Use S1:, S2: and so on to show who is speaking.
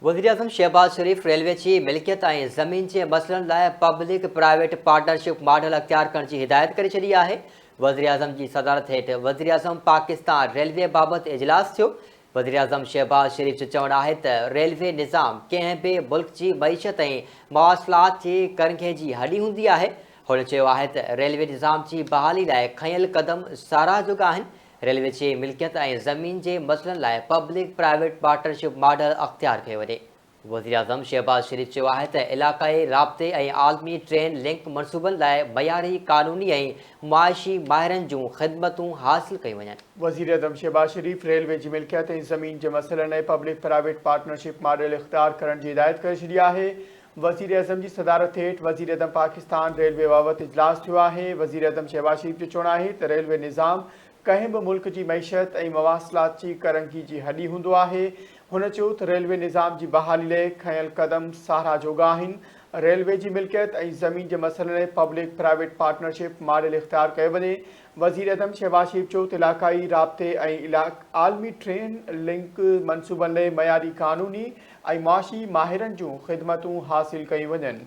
S1: وزيراعظم شهباز شريف ريلوي جي ملڪيت ۽ زمين جي مسئلن لاء پبلڪ پرائيويٽ پارٽنرشپ ماڊل اختيار ڪرڻ جي هدايت ڪري ڇڏي آهي. وزيراعظم جي صدارت هيٺ وزيراعظم پاڪستان ريلوي بابت اجلاس ٿيو. وزيراعظم شهباز شريف جو چوڻ آهي ته ريلوي نظام ڪنهن به ملڪ جي معيشت ۽ مواصلات جي ڪرنگهي جي هڏي هوندي آهي. هن چيو آهي ته ريلوي نظام جي بحالي لاء کنيل قدم ساراهه جوڳا آهن. ريلوي جي ملڪيت ۽ زمين جي مسئلن لاء پبلڪ پرائيويٽ پارٽنرشپ ماڊل اختيار ڪيو وڃي. وزيراعظم شهباز شريف چيو آهي ته علاقائي رابطي ۽ عالمي ٽرين لنڪ منصوبن لاء معياري قانوني ۽ معاشي ماهرن جون خدمتون حاصل ڪيون وڃن.
S2: وزيراعظم شهباز شريف ريلوي جي ملڪيت ۽ زمين جي مسئلن لاء پبلڪ پرائيويٽ پارٽنرشپ ماڊل اختيار ڪرڻ جي هدايت ڪري ڇڏي آهي. وزيراعظم جي صدارت هيٺ وزيراعظم پاڪستان ريلوي بابت اجلاس ٿيو آهي. وزيراعظم شهباز شريف جو چوڻ آهي ته ريلوي نظام ڪنهن به ملڪ جي معيشت ۽ مواصلات جي ڪرنگهي جي هڏي هوندو آهي. هن چيو ته ريلوي نظام جي بحالي لئه کنيل قدم ساراهه جوڳا آهن. ريلوي جي ملڪيت ۽ زمين جي مسئلن لئه پبلڪ پرائيويٽ پارٽنرشپ ماڊل اختيار ڪيو وڃي. وزيراعظم شهباز شريف چيو ته علائقائي رابطي ۽ عالمي ٽرين لنڪ منصوبن لئه معياري قانوني ۽ معاشي ماهرن جون خدمتون حاصل ڪيون وڃن.